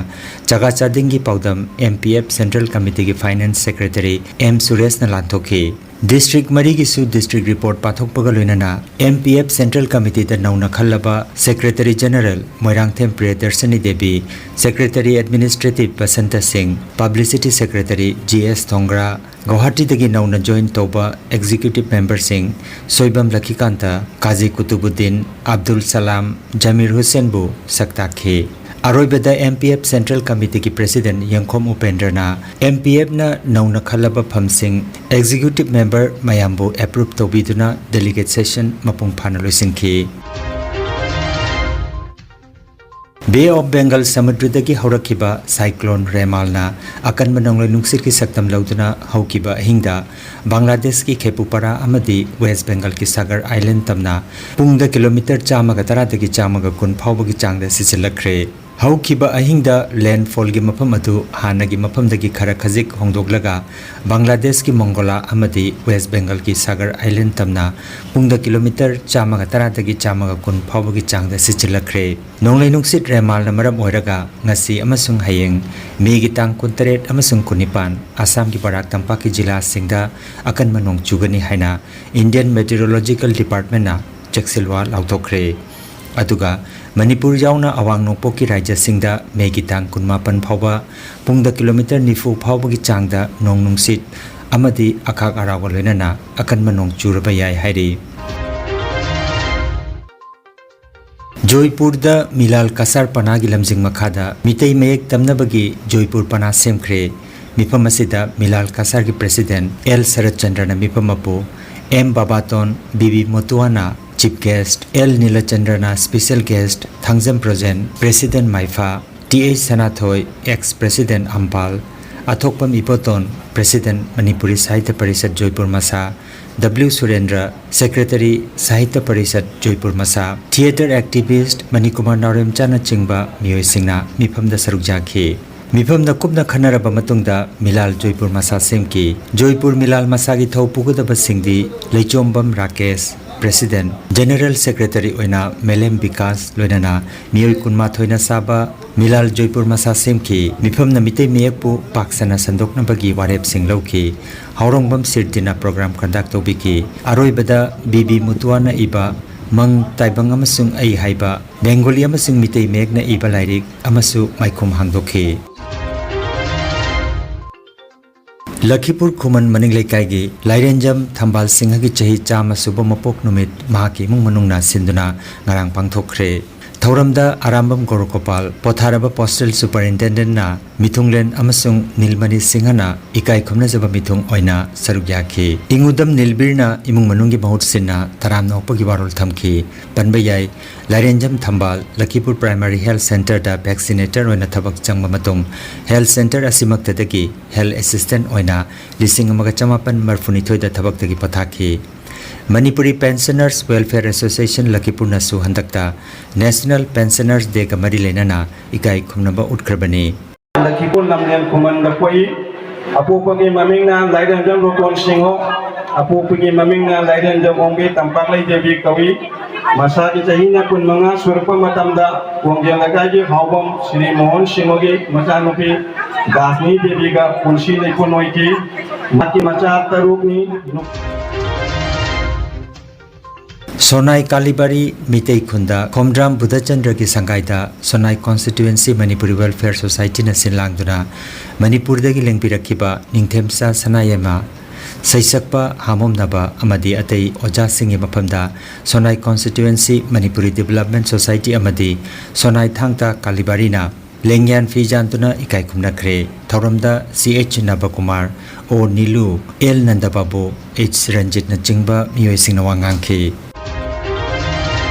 ꯆꯒꯥ ꯆꯥꯗꯤꯡꯒꯤ ꯄꯥꯎꯗꯝ MPF Central Committeeꯒꯤ Finance Secretary M ꯁꯨꯔꯦꯁꯅ ꯂꯥꯟꯊꯣꯛꯈꯤ꯫ District ꯃꯔꯤꯒꯤꯁꯨ district report ꯄꯥꯊꯣꯛꯄꯒ ꯂꯣꯏꯅꯅ MPF Central Committeeꯗ ꯅꯧꯅ ꯈꯜꯂꯕ Secretary General Moirangthem ꯄ꯭ꯔꯤꯌꯗꯔꯁꯅꯤ Devi, Secretary Administrative Basanta ꯁꯤꯡ, Publicity Secretary G S ꯊꯣꯡꯒ꯭ꯔꯥ, ꯒꯧꯍꯥꯇꯤꯗꯒꯤ ꯅꯧꯅ join ꯇꯧꯕ Executive Memberꯁꯤꯡ ꯁꯣꯏꯕꯝ ꯂꯈꯤꯀꯥꯟꯇ, ꯀꯥꯖꯤ ꯀꯨꯇꯨꯕꯨꯗꯤꯟ, ꯑꯕꯗꯨꯜ ꯁꯂꯥꯝ, ꯖꯃꯤꯔ ꯍꯨꯁꯦꯟꯕꯨ ꯁꯛ ꯇꯥꯛꯈꯤ꯫ ꯑꯔꯣꯏꯕꯗ MPF Central Committeeꯒꯤ President ꯌꯦꯡꯈꯣꯝ ꯎꯄꯦꯟꯗ꯭ꯔꯅ MPFꯅ ꯅꯧꯅ ꯈꯜꯂꯕ ꯐꯝꯁꯤꯡ, Executive Member ꯃꯌꯥꯝꯕꯨ approve ꯇꯧꯕꯤꯗꯨꯅ delegate session ꯃꯄꯨꯡ ꯐꯥꯅ ꯂꯣꯏꯁꯤꯟꯈꯤ꯫ ꯕꯦ ꯑꯣꯐ ꯕꯦꯡꯒꯜ ꯁꯃꯨꯗ꯭ꯔꯗꯒꯤ ꯍꯧꯔꯛꯈꯤꯕ ꯁꯥꯏꯀ꯭ꯂꯣꯟ ꯔꯦꯃꯥꯜꯅ ꯑꯀꯟꯕ ꯅꯣꯡꯂꯩ ꯅꯨꯡꯁꯤꯠꯀꯤ ꯁꯛꯇꯝ ꯂꯧꯗꯨꯅ ꯍꯧꯈꯤꯕ ꯑꯍꯤꯡꯗ ꯕꯪꯒ꯭ꯂꯥꯗꯦꯁꯀꯤ ꯈꯦꯄꯨꯄꯥꯔꯥ ꯑꯃꯗꯤ ꯋꯦꯁ ꯕꯦꯡꯒꯜꯒꯤ ꯁꯥꯒꯔ ꯑꯥꯏꯂꯦꯟ ꯇꯝꯅ ꯄꯨꯡꯗ ꯀꯤꯂꯣꯃꯤꯇꯔ ꯆꯥꯝꯃꯒ ꯇꯔꯥꯗꯒꯤ ꯆꯥꯝꯃꯒ ꯀꯨꯟ ꯐꯥꯎꯕꯒꯤ ꯆꯥꯡꯗ ꯁꯤꯖꯤꯜꯂꯛꯈ꯭ꯔꯦ꯫ ꯍꯧꯈꯤꯕ ꯑꯍꯤꯡꯗ ꯂꯦꯟꯐꯣꯜꯒꯤ ꯃꯐꯝ ꯑꯗꯨ ꯍꯥꯟꯅꯒꯤ ꯃꯐꯝꯗꯒꯤ ꯈꯔ ꯈꯖꯤꯛ ꯍꯣꯡꯗꯣꯛꯂꯒ ꯕꯪꯒ꯭ꯂꯥꯗꯦꯁꯀꯤ ꯃꯣꯡꯒꯣꯂꯥ ꯑꯃꯗꯤ ꯋꯦꯁ ꯕꯦꯡꯒꯜꯒꯤ ꯁꯥꯒꯔ ꯑꯥꯏꯂꯦꯟ ꯇꯝꯅ ꯄꯨꯡꯗ ꯀꯤꯂꯣꯃꯤꯇꯔ ꯆꯥꯝꯃꯒ ꯇꯔꯥꯗꯒꯤ ꯆꯥꯝꯃꯒ ꯀꯨꯟ ꯐꯥꯎꯕꯒꯤ ꯆꯥꯡꯗ ꯁꯤꯖꯤꯜꯂꯛꯈ꯭ꯔꯦ꯫ ꯅꯣꯡꯂꯩ ꯅꯨꯡꯁꯤꯠ ꯔꯦꯃꯥꯜꯅ ꯃꯔꯝ ꯑꯣꯏꯔꯒ ꯉꯁꯤ ꯑꯃꯁꯨꯡ ꯍꯌꯦꯡ ꯃꯦꯒꯤ ꯇꯥꯡ ꯀꯨꯟꯇꯔꯦꯠ ꯑꯃꯁꯨꯡ ꯀꯨꯟꯅꯤꯄꯥꯟ ꯑꯁꯥꯝꯒꯤ ꯕꯔꯥꯛ ꯇꯝꯄꯥꯛꯀꯤ ꯖꯤꯂꯥꯁꯤꯡꯗ ꯑꯀꯟꯕ ꯅꯣꯡ ꯆꯨꯒꯅꯤ ꯍꯥꯏꯅ Indian Meteorological Departmentꯅ ꯆꯦꯛꯁꯤꯜꯋꯥ ꯂꯥꯎꯊꯣꯛꯈ꯭ꯔꯦ꯫ ꯑꯗꯨꯒ ꯃꯅꯤꯄꯨꯔ ꯌꯥꯎꯅ ꯑꯋꯥꯡ ꯅꯣꯡꯄꯣꯛꯀꯤ ꯔꯥꯖ꯭ꯌꯁꯤꯡꯗ ꯃꯦꯒꯤ ꯇꯥꯡ ꯀꯨꯟꯃꯥꯄꯟ ꯐꯥꯎꯕ ꯄꯨꯡꯗ ꯀꯤꯂꯣꯃꯤꯇꯔ ꯅꯤꯐꯨ ꯐꯥꯎꯕꯒꯤ ꯆꯥꯡꯗ ꯅꯣꯡ ꯅꯨꯡꯁꯤꯠ ꯑꯃꯗꯤ ꯑꯈꯥꯛ ꯑꯔꯥꯎꯒ ꯂꯣꯏꯅꯅ ꯑꯀꯟꯕ ꯅꯣꯡ ꯆꯨꯔꯕ ꯌꯥꯏ ꯍꯥꯏꯔꯤ꯫ ꯖꯣꯏꯄꯨꯔꯗ ꯃꯤꯂꯥꯜ ꯀꯁꯥꯔ ꯄꯅꯥꯒꯤ ꯂꯝꯖꯤꯡ ꯃꯈꯥꯗ ꯃꯤꯇꯩ ꯃꯌꯦꯛ ꯇꯝꯅꯕꯒꯤ ꯖꯣꯏꯄꯨꯔ ꯄꯅꯥ ꯁꯦꯝꯈ꯭ꯔꯦ꯫ ꯃꯤꯐꯝ ꯑꯁꯤꯗ ꯃꯤꯂꯥꯜ ꯀꯁꯥꯔꯒꯤ ꯄ꯭ꯔꯦꯁꯤꯗꯦꯟꯠ ꯑꯦꯜ ꯁꯔꯠ ꯆꯟꯗ꯭ꯔꯅ ꯃꯤꯐꯝ ꯃꯄꯨ, ꯑꯦꯝ ꯕꯥꯕꯥꯇꯣꯟ, ꯕꯤ ꯕꯤ ꯃꯣꯇꯨꯋꯥꯅ ꯆꯤꯐ ꯒꯦꯁ꯭ꯠ, ꯑꯦꯜ ꯅꯤꯂꯆꯟꯗ꯭ꯔꯅ special guest, Thangjam Prajen, president Maipha, T H Sanathoi, ex president Ampal, Athokpam Iboton, president Manipuri Sahitya Parishad Joypur ꯃꯁꯥ, ꯗꯕ꯭ꯂꯤꯎ ꯁꯨꯔꯦꯟꯗ꯭ꯔ, ꯁꯦꯀ꯭ꯔꯦꯇꯔꯤ ꯁꯥꯍꯤꯇ꯭ꯌ ꯄꯔꯤꯁꯠ ꯖꯣꯏꯄꯨꯔ ꯃꯁꯥ, ꯊꯤꯌꯦꯇꯔ ꯑꯦꯛꯇꯤꯚꯤꯁ꯭ꯠ ꯃꯅꯤꯀꯨꯃꯥꯔ ꯅꯥꯎꯔꯦꯝꯆꯥꯅꯆꯤꯡꯕ ꯃꯤꯑꯣꯏꯁꯤꯡꯅ ꯃꯤꯐꯝꯗ ꯁꯔꯨꯛ ꯌꯥꯈꯤ꯫ ꯃꯤꯐꯝꯗ ꯀꯨꯞꯅ ꯈꯟꯅꯔꯕ ꯃꯇꯨꯡꯗ ꯃꯤꯂꯥꯜ ꯖꯣꯏꯄꯨꯔ ꯃꯁꯥ ꯁꯦꯝꯈꯤ꯫ ꯖꯣꯏꯄꯨꯔ ꯃꯤꯂꯥꯜ ꯃꯁꯥꯒꯤ ꯊꯧ ꯄꯨꯒꯗꯕꯁꯤꯡꯗꯤ ꯂꯩꯆꯣꯝꯕꯝ ꯔꯥꯀꯦꯁ, ꯄ꯭ꯔꯦꯁꯤꯗꯦꯟꯠ, ꯖꯦꯅꯔꯦꯜ ꯁꯦꯀ꯭ꯔꯦꯇꯔꯤ ꯑꯣꯏꯅ ꯃꯦꯂꯦꯝ ꯕꯤꯀꯥꯁ ꯂꯣꯏꯅꯅ ꯃꯤꯑꯣꯏ ꯀꯨꯟꯃꯥꯊꯣꯏꯅ ꯁꯥꯕ ꯃꯤꯂꯥꯜ ꯖꯣꯏꯄꯨꯔ ꯃꯁꯥ ꯁꯦꯝꯈꯤ꯫ ꯃꯤꯐꯝꯅ ꯃꯤꯇꯩ ꯃꯌꯦꯛꯄꯨ ꯄꯥꯛ ꯁꯟꯅ ꯁꯟꯗꯣꯛꯅꯕꯒꯤ ꯋꯥꯔꯦꯞꯁꯤꯡ ꯂꯧꯈꯤ꯫ ꯍꯥꯎꯔꯣꯡꯕꯝ ꯁꯤꯔꯗꯤꯅ ꯄ꯭ꯔꯣꯒ꯭ꯔꯥꯝ ꯀꯟꯗꯛ ꯇꯧꯕꯤꯈꯤ꯫ ꯑꯔꯣꯏꯕꯗ ꯕꯤ ꯕꯤ ꯃꯨꯇꯨꯋꯥꯅ ꯏꯕ ꯃꯪ, ꯇꯥꯏꯕꯪ ꯑꯃꯁꯨꯡ ꯑꯩ ꯍꯥꯏꯕ ꯕꯦꯡꯒꯣꯂꯤ ꯑꯃꯁꯨꯡ ꯃꯤꯇꯩ ꯃꯌꯦꯛꯅ ꯏꯕ ꯂꯥꯏꯔꯤꯛ ꯑꯃꯁꯨ ꯃꯥꯏꯈꯨꯝ ꯍꯥꯡꯗꯣꯛꯈꯤ꯫ ꯂꯈꯤꯄꯨꯔ ꯈꯨꯃꯟ ꯃꯅꯤꯡ ꯂꯩꯀꯥꯏꯒꯤ ꯂꯥꯏꯔꯦꯟꯖꯝ ꯊꯝꯕꯥꯜ ꯁꯤꯡꯍꯒꯤ ꯆꯍꯤ ꯆꯥꯝꯃ ꯁꯨꯕ ꯃꯄꯣꯛ ꯅꯨꯃꯤꯠ ꯃꯍꯥꯛꯀꯤ ꯏꯃꯨꯡ ꯃꯅꯨꯡꯅ ꯁꯤꯟꯗꯨꯅ ꯉꯔꯥꯡ ꯄꯥꯡꯊꯣꯛꯈ꯭ꯔꯦ꯫ ꯊꯧꯔꯝꯗ ꯑꯔꯥꯝꯕꯝ ꯒꯣꯔꯣꯒꯣꯄꯥꯜ, ꯄꯣꯊꯥꯔꯕ ꯄꯣꯁꯇꯦꯜ ꯁꯨꯄꯔꯤꯟꯇꯦꯟꯗꯦꯟꯠꯅ ꯃꯤꯊꯨꯡꯂꯦꯟ ꯑꯃꯁꯨꯡ ꯅꯤꯜꯃꯅꯤ ꯁꯤꯡꯍꯅ ꯏꯀꯥꯏ ꯈꯨꯝꯅꯖꯕ ꯃꯤꯊꯨꯡ ꯑꯣꯏꯅ ꯁꯔꯨꯛ ꯌꯥꯈꯤ꯫ ꯏꯪꯉꯨꯗꯝ ꯅꯤꯜꯕꯤꯔꯅ ꯏꯃꯨꯡ ꯃꯅꯨꯡꯒꯤ ꯃꯍꯨꯠ ꯁꯤꯟꯅ ꯇꯔꯥꯝꯅ ꯑꯣꯛꯄꯒꯤ ꯋꯥꯔꯣꯜ ꯊꯝꯈꯤ꯫ ꯄꯟꯕ ꯌꯥꯏ, ꯂꯥꯏꯔꯦꯟꯖꯝ ꯊꯝꯕꯥꯜ, ꯂꯈꯤꯄꯨꯔ ꯄ꯭ꯔꯥꯏꯃꯥꯔꯤ ꯍꯦꯜꯊ ꯁꯦꯟꯇꯔꯗ ꯚꯦꯛꯁꯤꯅꯦꯇꯔ ꯑꯣꯏꯅ ꯊꯕꯛ ꯆꯪꯕ ꯃꯇꯨꯡ, ꯍꯦꯜꯊ ꯁꯦꯟꯇꯔ ꯑꯁꯤꯃꯛꯇꯗꯒꯤ ꯍꯦꯜꯊ ꯑꯦꯁꯤꯁꯇꯦꯟꯠ ꯑꯣꯏꯅ ꯂꯤꯁꯤꯡ ꯑꯃꯒ ꯆꯃꯥꯄꯟ ꯃꯔꯤꯐꯨꯅꯤꯊꯣꯏꯗ ꯊꯕꯛꯇꯒꯤ ꯄꯣꯊꯥꯈꯤ꯫ ꯃꯅꯤꯄꯨꯔꯤ ꯄꯦꯟꯁꯅꯔꯁ ꯋꯦꯜꯐꯤꯌꯔ ꯑꯦꯁꯣꯁꯤꯌꯦꯁꯟ ꯂꯈꯤꯄꯨꯔꯅꯁꯨ ꯍꯟꯗꯛꯇ ꯅꯦꯁꯅꯦꯜ ꯄꯦꯟꯁꯅꯔꯁ ꯗꯦꯒ ꯃꯔꯤ ꯂꯩꯅꯅ ꯏꯀꯥꯏ ꯈꯨꯝꯅꯕ ꯎꯠꯈ꯭ꯔꯕꯅꯤ꯫ ꯂꯈꯤꯄꯨꯔ ꯂꯝꯖꯦꯜ ꯈꯨꯃꯟꯗ ꯄꯣꯛꯏ꯫ ꯑꯄꯣꯛꯄꯒꯤ ꯃꯃꯤꯡꯅ ꯂꯥꯏꯔꯦꯝꯕꯝ ꯔꯣꯇꯣꯟ ꯁꯤꯡꯍ, ꯑꯄꯣꯛꯄꯒꯤ ꯃꯃꯤꯡꯅ ꯂꯥꯏꯔꯦꯝꯕꯝ ꯑꯣꯡꯕꯤ ꯇꯝꯄꯥꯛꯂꯩ ꯗꯦꯕꯤ ꯀꯧꯏ꯫ ꯃꯁꯥꯒꯤ ꯆꯍꯤꯅ ꯀꯨꯟꯃꯉꯥ ꯁꯨꯔꯛꯄ ꯃꯇꯝꯗ ꯀꯣꯡꯖꯦꯜ ꯂꯩꯀꯥꯏꯒꯤ ꯍꯥꯎꯕꯝ ꯁ꯭ꯔꯤ ꯃꯣꯍꯟ ꯁꯤꯡꯍꯒꯤ ꯃꯆꯥꯅꯨꯄꯤ ꯗꯥꯁꯅꯤ ꯗꯦꯕꯤꯒ ꯄꯨꯟꯁꯤ ꯂꯩꯄꯨꯟ ꯑꯣꯏꯈꯤ꯫ ꯃꯍꯥꯛꯀꯤ ꯃꯆꯥ ꯇꯔꯨꯛꯅꯤ꯫ ꯁꯣꯅꯥꯏ ꯀꯥꯂꯤꯕꯥꯔꯤ ꯃꯤꯇꯩ ꯈꯨꯟꯗ ꯈꯣꯝꯗ꯭ꯔꯥꯝ ꯕꯨꯙꯆꯟꯗ꯭ꯔꯒꯤ ꯁꯪꯒꯥꯏꯗ ꯁꯣꯅꯥꯏ ꯀꯣꯟꯁꯇꯤꯇ꯭ꯋꯦꯟꯁꯤ ꯃꯅꯤꯄꯨꯔꯤ ꯋꯦꯜꯐꯤꯌꯔ ꯁꯣꯁꯥꯏꯇꯤꯅ ꯁꯤꯟ ꯂꯥꯡꯗꯨꯅ ꯃꯅꯤꯄꯨꯔꯗꯒꯤ ꯂꯦꯡꯕꯤꯔꯛꯈꯤꯕ ꯅꯤꯡꯊꯦꯝꯆꯥ ꯁꯅꯥꯌꯥꯏꯃ, ꯁꯩꯁꯛꯄ ꯍꯥꯃꯣꯝꯅꯕ ꯑꯃꯗꯤ ꯑꯇꯩ ꯑꯣꯖꯥꯁꯤꯡꯒꯤ ꯃꯐꯝꯗ ꯁꯣꯅꯥꯏ ꯀꯣꯟꯁꯇꯤꯇ꯭ꯋꯦꯟꯁꯤ ꯃꯅꯤꯄꯨꯔꯤ ꯗꯤꯕꯦꯂꯞꯃꯦꯟ ꯁꯣꯁꯥꯏꯇꯤ ꯑꯃꯗꯤ ꯁꯣꯅꯥꯏ ꯊꯥꯡ ꯇꯥ ꯀꯥꯂꯤꯕꯥꯔꯤꯅ ꯂꯦꯡꯌꯥꯟ ꯐꯤ ꯌꯥꯟꯗꯨꯅ ꯏꯀꯥꯏ ꯈꯨꯝꯅꯈ꯭ꯔꯦ꯫ ꯊꯧꯔꯝꯗ ꯁꯤ ꯑꯩꯆ ꯅꯕꯀꯨꯃꯥꯔ, ꯑꯣ ꯅꯤꯂꯨ, ꯑꯦꯜ ꯅꯟꯗꯕꯥꯕꯨ, ꯑꯩꯆ ꯔꯟꯖꯤꯠꯅꯆꯤꯡꯕ ꯃꯤꯑꯣꯏꯁꯤꯡꯅ ꯋꯥ ꯉꯥꯡꯈꯤ꯫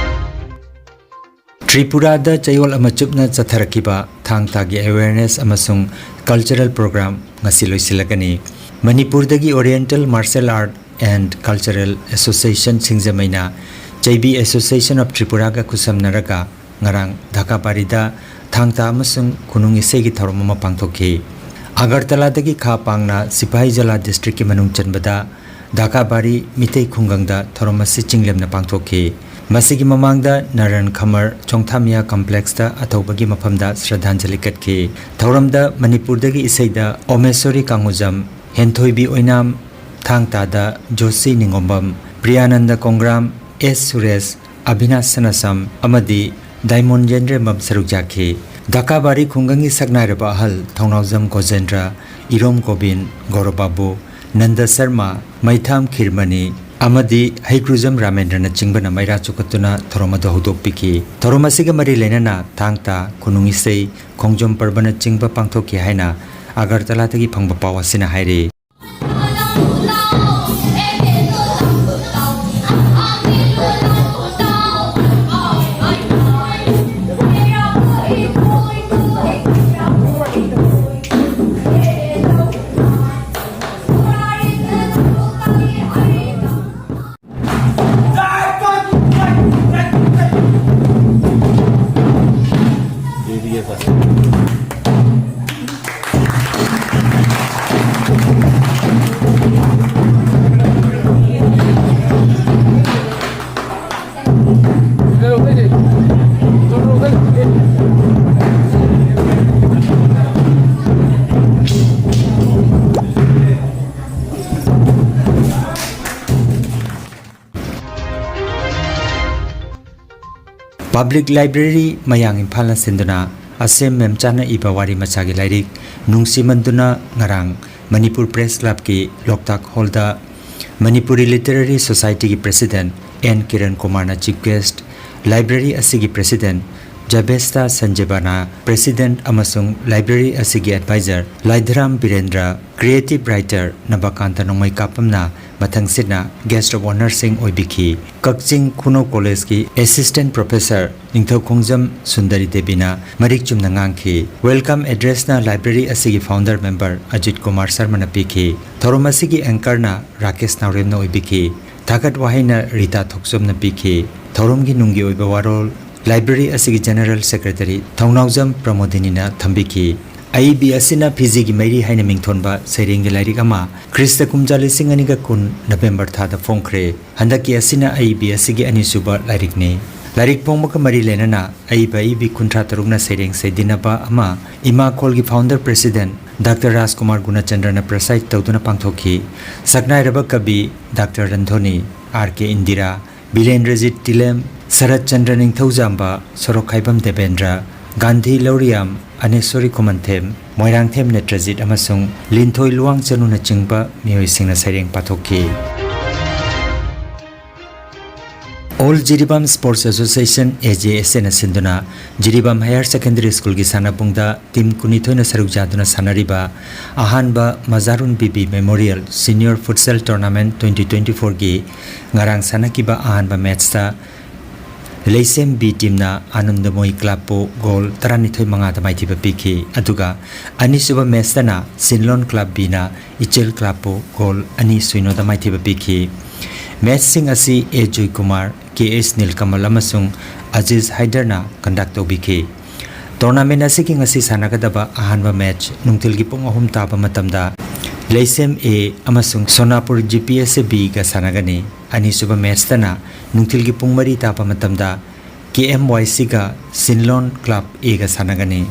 ꯇ꯭ꯔꯤꯄꯨꯔꯥꯗ ꯆꯌꯣꯜ ꯑꯃ ꯆꯨꯞꯅ ꯆꯠꯊꯔꯛꯈꯤꯕ ꯊꯥꯡ ꯇꯥꯒꯤ ꯑꯦꯋꯦꯔꯅꯦꯁ ꯑꯃꯁꯨꯡ ꯀꯜꯆꯔꯦꯜ ꯄ꯭ꯔꯣꯒ꯭ꯔꯥꯝ ꯉꯁꯤ ꯂꯣꯏꯁꯤꯜꯂꯒꯅꯤ꯫ ꯃꯅꯤꯄꯨꯔꯗꯒꯤ Oriental Martial Art and Cultural Association ꯁꯤꯡꯖꯃꯩꯅ ꯆꯩꯕꯤ Association of Tripuraꯒ ꯈꯨꯠꯁꯝꯅꯔꯒ ꯉꯔꯥꯡ ꯙꯥꯀꯥꯕꯥꯔꯤꯗ ꯊꯥꯡ ꯇꯥ ꯑꯃꯁꯨꯡ ꯈꯨꯅꯨꯡ ꯏꯁꯩꯒꯤ ꯊꯧꯔꯝ ꯑꯃ ꯄꯥꯡꯊꯣꯛꯈꯤ꯫ ꯑꯒꯔꯇꯂꯥꯗꯒꯤ ꯈꯥ ꯄꯥꯡꯅ ꯁꯤꯄꯥꯍꯤꯖꯂꯥ ꯗꯤꯁꯇ꯭ꯔꯤꯛꯀꯤ ꯃꯅꯨꯡ ꯆꯟꯕꯗ ꯙꯥꯀꯥꯕꯥꯔꯤ ꯃꯤꯇꯩ ꯈꯨꯡꯒꯪꯗ ꯊꯧꯔꯝ ꯑꯁꯤ ꯆꯤꯡꯂꯦꯝꯅ ꯄꯥꯡꯊꯣꯛꯈꯤ꯫ ꯃꯁꯤꯒꯤ ꯃꯃꯥꯡꯗ ꯅꯔꯟ ꯈꯃꯔ ꯆꯣꯡꯊꯥꯃꯤꯌꯥ ꯀꯝꯄ꯭ꯂꯦꯛꯁꯇ ꯑꯊꯧꯕꯒꯤ ꯃꯐꯝꯗ ꯁ꯭ꯔꯗꯥꯟꯖꯂꯤ ꯀꯠꯈꯤ꯫ ꯊꯧꯔꯝꯗ ꯃꯅꯤꯄꯨꯔꯗꯒꯤ ꯏꯁꯩꯗ ꯑꯣꯃꯦꯁꯣꯔꯤ ꯀꯥꯡꯉꯨꯖꯝ, ꯍꯦꯟꯊꯣꯏꯕꯤ ꯑꯣꯏꯅꯥꯝ, ꯊꯥꯡ ꯇꯥꯗ ꯖꯣꯁꯤ ꯅꯤꯡꯉꯣꯝꯕꯝ, ꯄ꯭ꯔꯤꯌꯥꯅꯟꯗ ꯀꯣꯡꯒ꯭ꯔꯥꯝ, ꯑꯦꯁ ꯁꯨꯔꯦꯁ, ꯑꯕꯤꯅꯥꯁ ꯁꯅꯥꯁꯝ ꯑꯃꯗꯤ ꯗꯥꯏꯃꯣꯟ ꯌꯦꯟꯗ꯭ꯔꯦꯝꯕꯝ ꯁꯔꯨꯛ ꯌꯥꯈꯤ꯫ ꯙꯥꯀꯥꯕꯥꯔꯤ ꯈꯨꯡꯒꯪꯒꯤ ꯁꯛꯅꯥꯏꯔꯕ ꯑꯍꯜ ꯊꯧꯅꯥꯎꯖꯝ ꯒꯣꯖꯦꯟꯗ꯭ꯔ, ꯏꯔꯣꯝ ꯒꯣꯕꯤꯟ, ꯒꯧꯔꯕꯥꯕꯨ, ꯅꯟꯗ ꯁꯔꯃ, ꯃꯩꯊꯥꯝ ꯈꯤꯔꯃꯅꯤ, ꯑꯃꯗꯤ ꯍꯩꯀ꯭ꯔꯨꯖꯝ ꯔꯥꯃꯦꯟꯗ꯭ꯔꯅꯆꯤꯡꯕꯅ ꯃꯩꯔꯥ ꯆꯨꯈꯠꯇꯨꯅ ꯊꯧꯔꯝ ꯑꯗꯨ ꯍꯧꯗꯣꯛꯄꯤꯈꯤ꯫ ꯊꯧꯔꯝ ꯑꯁꯤꯒ ꯃꯔꯤ ꯂꯩꯅꯅ ꯊꯥꯡ ꯇꯥ, ꯈꯨꯅꯨꯡ ꯏꯁꯩ, ꯈꯣꯡꯖꯣꯝ ꯄꯔꯕꯅꯆꯤꯡꯕ ꯄꯥꯡꯊꯣꯛꯈꯤ ꯍꯥꯏꯅ ꯑꯒꯔꯇꯂꯥꯗꯒꯤ ꯐꯪꯕ ꯄꯥꯎ ꯑꯁꯤꯅ ꯍꯥꯏꯔꯤ꯫ Public Library ꯃꯌꯥꯡ ꯏꯝꯐꯥꯜꯅ ꯁꯤꯟꯗꯨꯅ ꯑꯁꯦꯝ ꯃꯦꯝꯆꯥꯅ ꯏꯕ ꯋꯥꯔꯤ ꯃꯆꯥꯒꯤ ꯂꯥꯏꯔꯤꯛ ꯅꯨꯡꯁꯤꯃꯟꯗꯨꯅ ꯉꯔꯥꯡ ꯃꯅꯤꯄꯨꯔ ꯄ꯭ꯔꯦꯁ ꯀ꯭ꯂꯕꯀꯤ ꯂꯣꯛꯇꯥꯛ ꯍꯣꯜꯗ ꯃꯅꯤꯄꯨꯔꯤ ꯂꯤꯇꯔꯦꯔꯤ ꯁꯣꯁꯥꯏꯇꯤꯒꯤ ꯄ꯭ꯔꯦꯁꯤꯗꯦꯟꯠ ꯑꯦꯟ ꯀꯤꯔꯟ ꯀꯨꯃꯥꯔꯅ ꯆꯤꯐ ꯒꯦꯁ꯭ꯠ, ꯂꯥꯏꯕ꯭ꯔꯦꯔꯤ ꯑꯁꯤꯒꯤ ꯄ꯭ꯔꯦꯁꯤꯗꯦꯟꯠ ꯖꯕꯦꯁꯇꯥ ꯁꯟꯖꯦꯕꯥꯅ ꯄ꯭ꯔꯦꯁꯤꯗꯦꯟꯠ ꯑꯃꯁꯨꯡ ꯂꯥꯏꯕ꯭ꯔꯦꯔꯤ ꯑꯁꯤꯒꯤ adviser Laishram Birendra, creative writer Nabakanta ꯅꯣꯡꯃꯩꯀꯥꯄꯝꯅ ꯃꯊꯪꯁꯤꯠꯅ ꯒꯦꯁ꯭ꯠ ꯑꯣꯐ ꯑꯣꯅꯔꯁꯤꯡ ꯑꯣꯏꯕꯤꯈꯤ꯫ ꯀꯛꯆꯤꯡ ꯈꯨꯅꯧ ꯀꯣꯂꯦꯖꯀꯤ ꯑꯦꯁꯤꯁ꯭ꯇꯦꯟꯠ ꯄ꯭ꯔꯣꯐꯦꯁꯔ ꯅꯤꯡꯊꯧꯈꯣꯡꯖꯝ ꯁꯨꯟꯗꯔꯤ ꯗꯦꯕꯤꯅ ꯃꯔꯤꯛ ꯆꯨꯝꯅ ꯉꯥꯡꯈꯤ꯫ ꯋꯦꯜꯀꯝ ꯑꯦꯗ꯭ꯔꯦꯁꯅ ꯂꯥꯏꯕ꯭ꯔꯦꯔꯤ ꯑꯁꯤꯒꯤ ꯐꯥꯎꯟꯗꯔ ꯃꯦꯝꯕꯔ ꯑꯖꯤꯠ ꯀꯨꯃꯥꯔ ꯁꯔꯃꯅ ꯄꯤꯈꯤ꯫ ꯊꯧꯔꯝ ꯑꯁꯤꯒꯤ ꯑꯦꯡꯀꯔꯅ ꯔꯥꯀꯦꯁ ꯅꯥꯎꯔꯦꯝꯅ ꯑꯣꯏꯕꯤꯈꯤ꯫ ꯊꯥꯒꯠ ꯋꯥꯍꯩꯅ ꯔꯤꯇꯥ ꯊꯣꯛꯆꯣꯝꯅ ꯄꯤꯈꯤ꯫ ꯊꯧꯔꯝꯒꯤ ꯅꯨꯡꯒꯤ ꯑꯣꯏꯕ ꯋꯥꯔꯣꯜ ꯂꯥꯏꯕ꯭ꯔꯦꯔꯤ ꯑꯁꯤꯒꯤ ꯖꯦꯅꯔꯦꯜ ꯁꯦꯀ꯭ꯔꯦꯇꯔꯤ ꯊꯧꯅꯥꯎꯖꯝ ꯄ꯭ꯔꯃꯣꯗꯤꯅꯤꯅ ꯊꯝꯕꯤꯈꯤ꯫ ꯑꯏꯕꯤ ꯑꯁꯤꯅ ꯐꯤꯖꯤꯒꯤ ꯃꯩꯔꯤ ꯍꯥꯏꯅ ꯃꯤꯡꯊꯣꯟꯕ ꯁꯩꯔꯦꯡꯒꯤ ꯂꯥꯏꯔꯤꯛ ꯑꯃ ꯈ꯭ꯔꯤꯁꯇ ꯀꯨꯝꯖꯥ ꯂꯤꯁꯤꯡ ꯑꯅꯤꯒ ꯀꯨꯟ ꯅꯕꯦꯝꯕꯔ ꯊꯥꯗ ꯐꯣꯡꯈ꯭ꯔꯦ꯫ ꯍꯟꯗꯛꯀꯤ ꯑꯁꯤꯅ ꯑꯏꯕꯤ ꯑꯁꯤꯒꯤ ꯑꯅꯤꯁꯨꯕ ꯂꯥꯏꯔꯤꯛꯅꯤ꯫ ꯂꯥꯏꯔꯤꯛ ꯐꯣꯡꯕꯒ ꯃꯔꯤ ꯂꯩꯅꯅ ꯑꯏꯕ ꯑꯏꯕꯤ ꯀꯨꯟꯊ꯭ꯔꯥ ꯇꯔꯨꯛꯅ ꯁꯩꯔꯦꯡ ꯁꯩꯗꯤꯟꯅꯕ ꯑꯃ ꯏꯃꯥꯈꯣꯜꯒꯤ ꯐꯥꯎꯟꯗꯔ ꯄ꯭ꯔꯦꯁꯤꯗꯦꯟꯠ ꯗꯥꯛꯇꯔ ꯔꯥꯖꯀꯨꯃꯥꯔ ꯒꯨꯅꯆꯟꯗ꯭ꯔꯅ ꯄ꯭ꯔꯦꯁꯥꯏꯗ ꯇꯧꯗꯨꯅ ꯄꯥꯡꯊꯣꯛꯈꯤ꯫ ꯁꯛꯅꯥꯏꯔꯕ ꯀꯕꯤ ꯗꯥꯛꯇꯔ ꯔꯟꯙꯣꯅꯤ, ꯑꯥꯔ ꯀꯦ ꯏꯟꯗꯤꯔꯥ, ꯕꯤꯔꯦꯟꯗ꯭ꯔꯖꯤꯠ ꯇꯤꯂꯦꯝ, ꯁꯔꯠ ꯆꯟꯗ꯭ꯔ ꯅꯤꯡꯊꯧꯖꯥꯝꯕ, ꯁꯣꯔꯣꯛꯈꯥꯏꯕꯝ ꯗꯦꯕꯦꯟꯗ꯭ꯔ, ꯒꯥꯟꯙꯤ ꯂꯧꯔꯤꯌꯥꯝ, ꯑꯅꯦꯁꯣꯔꯤ ꯈꯨꯃꯟꯊꯦꯝ, ꯃꯣꯏꯔꯥꯡꯊꯦꯝ ꯅꯦꯇ꯭ꯔꯖꯤꯠ ꯑꯃꯁꯨꯡ ꯂꯤꯟꯊꯣꯏ ꯂꯨꯋꯥꯡꯆꯅꯨꯅꯆꯤꯡꯕ ꯃꯤꯑꯣꯏꯁꯤꯡꯅ ꯁꯩꯔꯦꯡ ꯄꯥꯊꯣꯛꯈꯤ꯫ All Jiribam Sports Association, A J S Aꯅ ꯁꯤꯟꯗꯨꯅ ꯖꯤꯔꯤꯕꯥꯝ Higher Secondary Schoolꯒꯤ ꯁꯥꯟꯅꯄꯨꯡꯗ team ꯀꯨꯟꯅꯤꯊꯣꯏꯅ ꯁꯔꯨꯛ ꯌꯥꯗꯨꯅ ꯁꯥꯟꯅꯔꯤꯕ ꯑꯍꯥꯟꯕ ꯃꯖꯥꯔꯨꯟ ꯕꯤꯕꯤ Memorial Senior Futsal Tournament twenty twenty-fourꯒꯤ ꯉꯔꯥꯡ ꯁꯥꯟꯅꯈꯤꯕ ꯑꯍꯥꯟꯕ matchꯇ ꯂꯩꯁꯦꯝ B teamꯅ ꯑꯥꯅꯟꯗꯃꯣꯏ clubꯄꯨ goal ꯇꯔꯥꯅꯤꯊꯣꯏ ꯃꯉꯥꯗ ꯃꯥꯏꯊꯤꯕ ꯄꯤꯈꯤ꯫ ꯑꯗꯨꯒ ꯑꯅꯤꯁꯨꯕ matchꯇꯅ ꯁꯤꯟꯂꯣꯟ club Bꯅ ꯏꯆꯦꯜ clubꯄꯨ goal ꯑꯅꯤ ꯁꯨꯏꯅꯣꯗ ꯃꯥꯏꯊꯤꯕ ꯄꯤꯈꯤ꯫ Matchꯁꯤꯡ ꯑꯁꯤ A ꯖꯣꯏꯀꯨꯃꯥꯔ, K S ꯅꯤꯜꯀꯃꯜ ꯑꯃꯁꯨꯡ ꯑꯖꯤꯖ ꯍꯥꯏꯗꯔꯅ conduct ꯇꯧꯕꯤꯈꯤ꯫ Tournament ꯑꯁꯤꯒꯤ ꯉꯁꯤ ꯁꯥꯟꯅꯒꯗꯕ ꯑꯍꯥꯟꯕ match ꯅꯨꯡꯊꯤꯜꯒꯤ ꯄꯨꯡ ꯑꯍꯨꯝ ꯇꯥꯕ ꯃꯇꯝꯗ ꯂꯩꯁꯦꯝ A ꯑꯃꯁꯨꯡ ꯁꯣꯅꯥꯄꯨꯔ G P S Bꯒ ꯁꯥꯟꯅꯒꯅꯤ꯫ ꯑꯅꯤꯁꯨꯕ matchꯇꯅ ꯅꯨꯡꯊꯤꯜꯒꯤ ꯄꯨꯡ ꯃꯔꯤ ꯇꯥꯕ ꯃꯇꯝꯗ K M Y Cꯒ ꯁꯤꯟꯂꯣꯟ club Aꯒ ꯁꯥꯟꯅꯒꯅꯤ꯫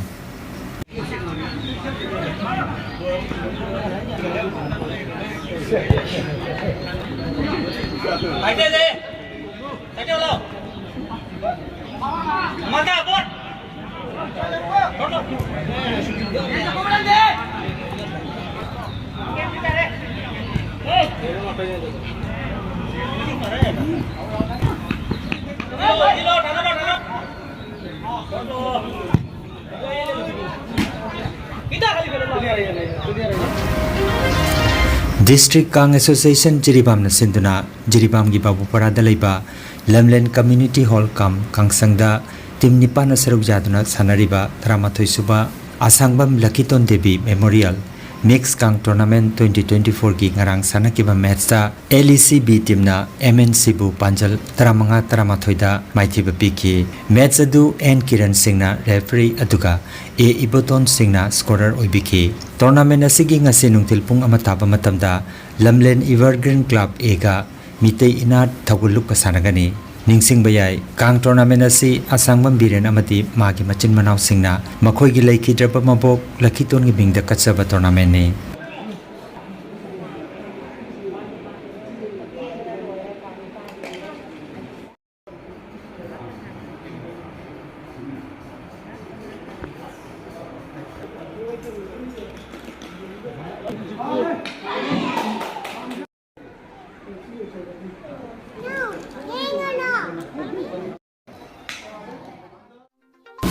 District Kang Association ꯖꯤꯔꯤꯕꯥꯝꯅ ꯁꯤꯟꯗꯨꯅ ꯖꯤꯔꯤꯕꯥꯝꯒꯤ ꯕꯥꯕꯨꯄꯔꯥꯗ ꯂꯩꯕ ꯂꯝꯂꯦꯟ Community Hall ꯀꯝ ꯀꯥꯡꯁꯪꯗ team ꯅꯤꯄꯥꯟꯅ ꯁꯔꯨꯛ ꯌꯥꯗꯨꯅ ꯁꯥꯟꯅꯔꯤꯕ ꯇꯔꯥꯃꯥꯊꯣꯏ ꯁꯨꯕ ꯑꯁꯥꯡꯕꯝ ꯂꯛꯈꯤꯇꯣꯟ Devi Memorial Mix Kang Tournament twenty twenty-fourꯒꯤ ꯉꯔꯥꯡ ꯁꯥꯟꯅꯈꯤꯕ matchꯇ L E C B teamꯅ M N Cꯕꯨ ꯄꯥꯟꯖꯜ ꯇꯔꯥꯃꯉꯥ ꯇꯔꯥꯃꯥꯊꯣꯏꯗ ꯃꯥꯏꯊꯤꯕ ꯄꯤꯈꯤ꯫ Match ꯑꯗꯨ N ꯀꯤꯔꯟ ꯁꯤꯡꯅ referee ꯑꯗꯨꯒ A ꯏꯕꯣꯇꯣꯟ ꯁꯤꯡꯅ scorer ꯑꯣꯏꯕꯤꯈꯤ꯫ Tournament ꯑꯁꯤꯒꯤ ꯉꯁꯤ ꯅꯨꯡꯊꯤꯜ ꯄꯨꯡ ꯑꯃ ꯇꯥꯕ ꯃꯇꯝꯗ ꯂꯝꯂꯦꯟ Evergreen Club Aꯒ ꯃꯤꯇꯩ ꯏꯅꯥꯠ ꯊꯧꯒꯜꯂꯨꯞꯀ ꯁꯥꯟꯅꯒꯅꯤ꯫ ꯅꯤꯡꯁꯤꯡꯕ ꯌꯥꯏ, ꯀꯥꯡ tournament ꯑꯁꯤ ꯑꯁꯥꯡꯕꯝ ꯕꯤꯔꯦꯟ ꯑꯃꯗꯤ ꯃꯥꯒꯤ ꯃꯆꯤꯟ ꯃꯅꯥꯎꯁꯤꯡꯅ ꯃꯈꯣꯏꯒꯤ ꯂꯩꯈꯤꯗ꯭ꯔꯕ ꯃꯕꯣꯛ ꯂꯛꯈꯤꯇꯣꯟꯒꯤ ꯃꯤꯡꯗ ꯀꯠꯆꯕ tournamentꯅꯤ꯫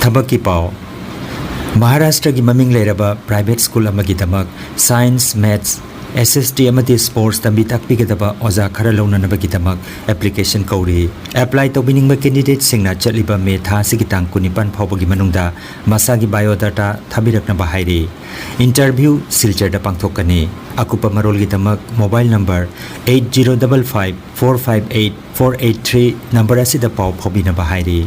ꯊꯕꯛꯀꯤ ꯄꯥꯎ꯫ ꯃꯍꯥꯔꯥꯁꯇ꯭ꯔꯒꯤ ꯃꯃꯤꯡ ꯂꯩꯔꯕ ꯄ꯭ꯔꯥꯏꯚꯦꯠ ꯁ꯭ꯀꯨꯜ ꯑꯃꯒꯤꯗꯃꯛ ꯁꯥꯏꯟꯁ, ꯃꯦꯊꯁ, ꯑꯦꯁ ꯑꯦꯁ ꯇꯤ ꯑꯃꯗꯤ ꯁ꯭ꯄꯣꯔꯠꯁ ꯇꯝꯕꯤ ꯇꯥꯛꯄꯤꯒꯗꯕ ꯑꯣꯖꯥ ꯈꯔ ꯂꯧꯅꯅꯕꯒꯤꯗꯃꯛ ꯑꯦꯄ꯭ꯂꯤꯀꯦꯁꯟ ꯀꯧꯔꯤ꯫ ꯑꯦꯄ꯭ꯂꯥꯏ ꯇꯧꯕꯤꯅꯤꯡꯕ ꯀꯦꯟꯗꯤꯗꯦꯠꯁꯤꯡꯅ ꯆꯠꯂꯤꯕ ꯃꯦ ꯊꯥ ꯑꯁꯤꯒꯤ ꯇꯥꯡ ꯀꯨꯟꯅꯤꯄꯥꯟ ꯐꯥꯎꯕꯒꯤ ꯃꯅꯨꯡꯗ ꯃꯁꯥꯒꯤ ꯕꯥꯏꯑꯣꯗꯥꯇꯥ ꯊꯥꯕꯤꯔꯛꯅꯕ ꯍꯥꯏꯔꯤ꯫ ꯏꯟꯇꯔꯚ꯭ꯌꯨ ꯁꯤꯜꯆꯔꯗ ꯄꯥꯡꯊꯣꯛꯀꯅꯤ꯫ ꯑꯀꯨꯞꯄ ꯃꯔꯣꯜꯒꯤꯗꯃꯛ mobile number eight zero double five four five eight four eight three number ꯑꯁꯤꯗ ꯄꯥꯎ ꯐꯥꯎꯕꯤꯅꯕ ꯍꯥꯏꯔꯤ꯫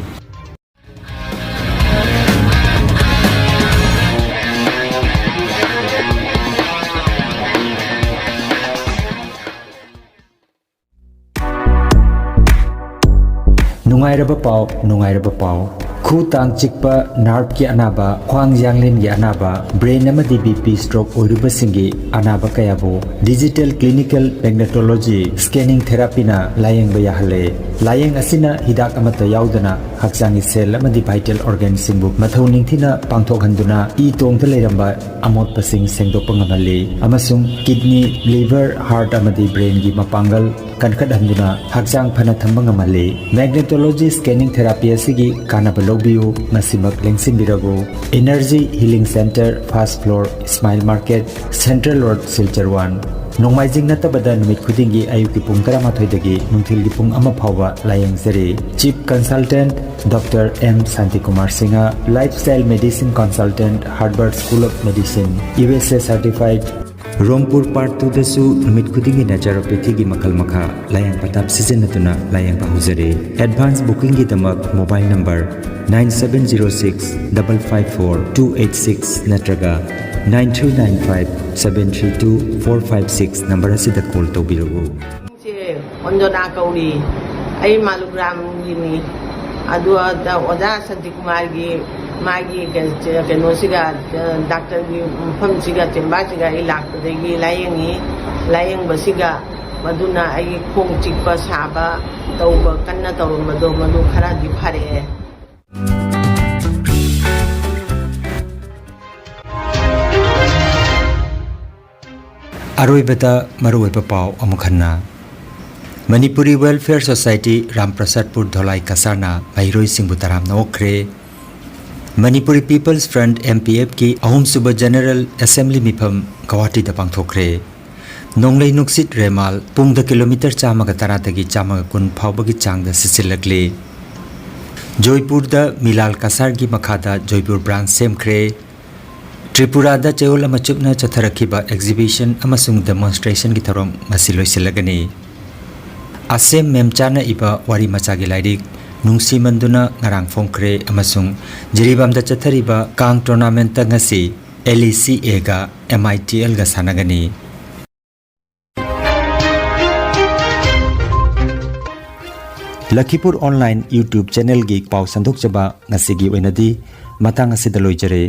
ꯅꯨꯡꯉꯥꯏꯔꯕ ꯄꯥꯎ, ꯅꯨꯡꯉꯥꯏꯔꯕ ꯄꯥꯎ꯫ ꯈꯨ ꯇꯥꯡ ꯆꯤꯛꯄ, ꯅꯥꯔꯚꯀꯤ ꯑꯅꯥꯕ, ꯈ꯭ꯋꯥꯡ ꯌꯥꯡꯂꯦꯟꯒꯤ ꯑꯅꯥꯕ, ꯕ꯭ꯔꯦꯟ ꯑꯃꯗꯤ ꯕꯤ ꯄꯤ ꯁ꯭ꯇ꯭ꯔꯣꯛ ꯑꯣꯏꯔꯨꯕꯁꯤꯡꯒꯤ ꯑꯅꯥꯕ ꯀꯌꯥꯕꯨ ꯗꯤꯖꯤꯇꯦꯜ ꯀ꯭ꯂꯤꯅꯤꯀꯦꯜ ꯃꯦꯒꯅꯦꯇꯣꯂꯣꯖꯤ ꯁ꯭ꯀꯦꯅꯤꯡ ꯊꯦꯔꯥꯄꯤꯅ ꯂꯥꯌꯦꯡꯕ ꯌꯥꯍꯜꯂꯦ꯫ ꯂꯥꯌꯦꯡ ꯑꯁꯤꯅ ꯍꯤꯗꯥꯛ ꯑꯃꯠꯇ ꯌꯥꯎꯗꯅ ꯍꯛꯆꯥꯡꯒꯤ ꯁꯦꯜ ꯑꯃꯗꯤ ꯚꯥꯏꯇꯦꯜ ꯑꯣꯔꯒꯥꯟꯁꯤꯡꯕꯨ ꯃꯊꯧ ꯅꯤꯡꯊꯤꯅ ꯄꯥꯡꯊꯣꯛꯍꯟꯗꯨꯅ ꯏ ꯇꯣꯡꯗ ꯂꯩꯔꯝꯕ ꯑꯃꯣꯠꯄꯁꯤꯡ ꯁꯦꯡꯗꯣꯛꯄ ꯉꯝꯍꯜꯂꯤ ꯑꯃꯁꯨꯡ ꯀꯤꯗꯅꯤ, ꯂꯤꯚꯔ, ꯍꯥꯔꯠ ꯑꯃꯗꯤ ꯕ꯭ꯔꯦꯟꯒꯤ ꯃꯄꯥꯡꯒꯜ ꯀꯟꯈꯠꯍꯟꯗꯨꯅ ꯍꯛꯆꯥꯡ ꯐꯅ ꯊꯝꯕ ꯉꯝꯍꯜꯂꯤ꯫ ꯃꯦꯒꯅꯦꯇꯣꯂꯣꯖꯤ ꯁ꯭ꯀꯦꯅꯤꯡ ꯊꯦꯔꯥꯄꯤ ꯑꯁꯤꯒꯤ ꯀꯥꯟꯅꯕ ꯂꯧꯕꯤꯌꯨ, ꯉꯁꯤꯃꯛ ꯂꯦꯡꯁꯤꯟꯕꯤꯔꯕꯨ꯫ Energy healing centre, first floor, Ismail market, central road, Silchar one. ꯅꯣꯡꯃꯥꯏꯖꯤꯡ ꯅꯠꯇꯕꯗ ꯅꯨꯃꯤꯠ ꯈꯨꯗꯤꯡꯒꯤ ꯑꯌꯨꯛꯀꯤ ꯄꯨꯡ ꯇꯔꯥꯃꯥꯊꯣꯏꯗꯒꯤ ꯅꯨꯡꯊꯤꯜꯒꯤ ꯄꯨꯡ ꯑꯃ ꯐꯥꯎꯕ ꯂꯥꯌꯦꯡꯖꯔꯤ꯫ Chief consultant doctor M Shantikumar Singh, life style medicine consultant, Harvard School of Medicine, U S A certified. Rongpur part ꯇꯨꯗꯁꯨ ꯅꯨꯃꯤꯠ ꯈꯨꯗꯤꯡꯒꯤ ꯅꯦꯆꯨꯔꯣꯄꯦꯊꯤꯒꯤ ꯃꯈꯜ ꯃꯈꯥ ꯂꯥꯌꯦꯡ ꯄꯊꯥꯞ ꯁꯤꯖꯤꯟꯅꯗꯨꯅ ꯂꯥꯌꯦꯡꯕ ꯍꯧꯖꯔꯤ꯫ ꯑꯦꯗꯚꯥꯟꯁ ꯕꯨꯀꯤꯡꯒꯤꯗꯃꯛ mobile number nine seven zero six double five four two eight six ꯅꯠꯇ꯭ꯔꯒ nine three nine five seven three two four five six number ꯑꯁꯤꯗ ꯀꯣꯜ ꯇꯧꯕꯤꯔꯛꯎ꯫ ꯁꯦ ꯑꯣꯟꯗꯣꯅꯥ ꯀꯧꯔꯤ꯫ ꯑꯩ ꯃꯥꯂꯨꯒ꯭ꯔꯥꯝꯒꯤꯅꯤ꯫ ꯑꯗꯨ ꯑꯣꯖꯥ ꯁꯥꯟꯇꯤꯀꯨꯃꯥꯔꯒꯤ ꯃꯥꯒꯤ ꯀꯩꯅꯣꯁꯤꯒ, ꯗꯥꯛꯇꯔꯒꯤ ꯃꯐꯝꯁꯤꯒ, ꯆꯦꯝꯕꯥꯔꯁꯤꯒ ꯑꯩ ꯂꯥꯛꯄꯗꯒꯤ ꯂꯥꯌꯦꯡꯉꯤ꯫ ꯂꯥꯌꯦꯡꯕꯁꯤꯒ ꯃꯗꯨꯅ ꯑꯩꯒꯤ ꯈꯣꯡ ꯆꯤꯛꯄ, ꯁꯥꯕ ꯇꯧꯕ ꯀꯟꯅ ꯇꯧꯔꯝꯕꯗꯣ ꯃꯗꯨ ꯈꯔꯗꯤ ꯐꯔꯛꯑꯦ꯫ ꯑꯔꯣꯏꯕꯗ ꯃꯔꯨꯑꯣꯏꯕ ꯄꯥꯎ ꯑꯃꯨꯛ ꯍꯟꯅ꯫ ꯃꯅꯤꯄꯨꯔꯤ ꯋꯦꯜꯐꯤꯌꯔ ꯁꯣꯁꯥꯏꯇꯤ ꯔꯥꯝꯄ꯭ꯔꯁꯥꯗꯄꯨꯔ ꯙꯣꯂꯥꯏ ꯀꯁꯥꯔꯅ ꯃꯍꯩꯔꯣꯏꯁꯤꯡꯕꯨ ꯇꯔꯥꯝꯅ ꯑꯣꯛꯈ꯭ꯔꯦ꯫ Manipuri People's Front, M P F ꯀꯤ ꯑꯍꯨꯝꯁꯨꯕ General Assembly ꯃꯤꯐꯝ ꯒꯧꯍꯥꯇꯤꯗ ꯄꯥꯡꯊꯣꯛꯈ꯭ꯔꯦ꯫ ꯅꯣꯡꯂꯩ ꯅꯨꯡꯁꯤꯠ ꯔꯦꯃꯥꯜ ꯄꯨꯡꯗ ꯀꯤꯂꯣꯃꯤꯇꯔ ꯆꯥꯝꯃꯒ ꯇꯔꯥꯗꯒꯤ ꯆꯥꯝꯃꯒ ꯀꯨꯟ ꯐꯥꯎꯕꯒꯤ ꯆꯥꯡꯗ ꯁꯤꯠꯆꯤꯜꯂꯛꯂꯤ꯫ ꯖꯣꯏꯄꯨꯔꯗ ꯃꯤꯂꯥꯜ ꯀꯁꯥꯔꯒꯤ ꯃꯈꯥꯗ ꯖꯣꯏꯄꯨꯔ branch ꯁꯦꯝꯈ꯭ꯔꯦ꯫ ꯇ꯭ꯔꯤꯄꯨꯔꯥꯗ ꯆꯌꯣꯜ ꯑꯃ ꯆꯨꯞꯅ ꯆꯠꯊꯔꯛꯈꯤꯕ exhibition ꯑꯃꯁꯨꯡ demonstrationꯒꯤ ꯊꯧꯔꯝ ꯉꯁꯤ ꯂꯣꯏꯁꯤꯜꯂꯒꯅꯤ꯫ ꯑꯁꯦꯝ ꯃꯦꯝꯆꯥꯅ ꯏꯕ ꯋꯥꯔꯤ ꯃꯆꯥꯒꯤ ꯂꯥꯏꯔꯤꯛ ꯅꯨꯡꯁꯤꯃꯟꯗꯨꯅ ꯉꯔꯥꯡ ꯐꯣꯡꯈ꯭ꯔꯦ ꯑꯃꯁꯨꯡ ꯖꯤꯔꯤꯕꯥꯝꯗ ꯆꯠꯊꯔꯤꯕ ꯀꯥꯡ tournamentꯇ ꯉꯁꯤ LECAꯒ MITLꯒ ꯁꯥꯟꯅꯒꯅꯤ꯫ ꯂꯈꯤꯄꯨꯔ online YouTube channelꯒꯤ ꯄꯥꯎ ꯁꯟꯗꯣꯛꯆꯕ ꯉꯁꯤꯒꯤ ꯑꯣꯏꯅꯗꯤ ꯃꯇꯥꯡ ꯑꯁꯤꯗ ꯂꯣꯏꯖꯔꯦ꯫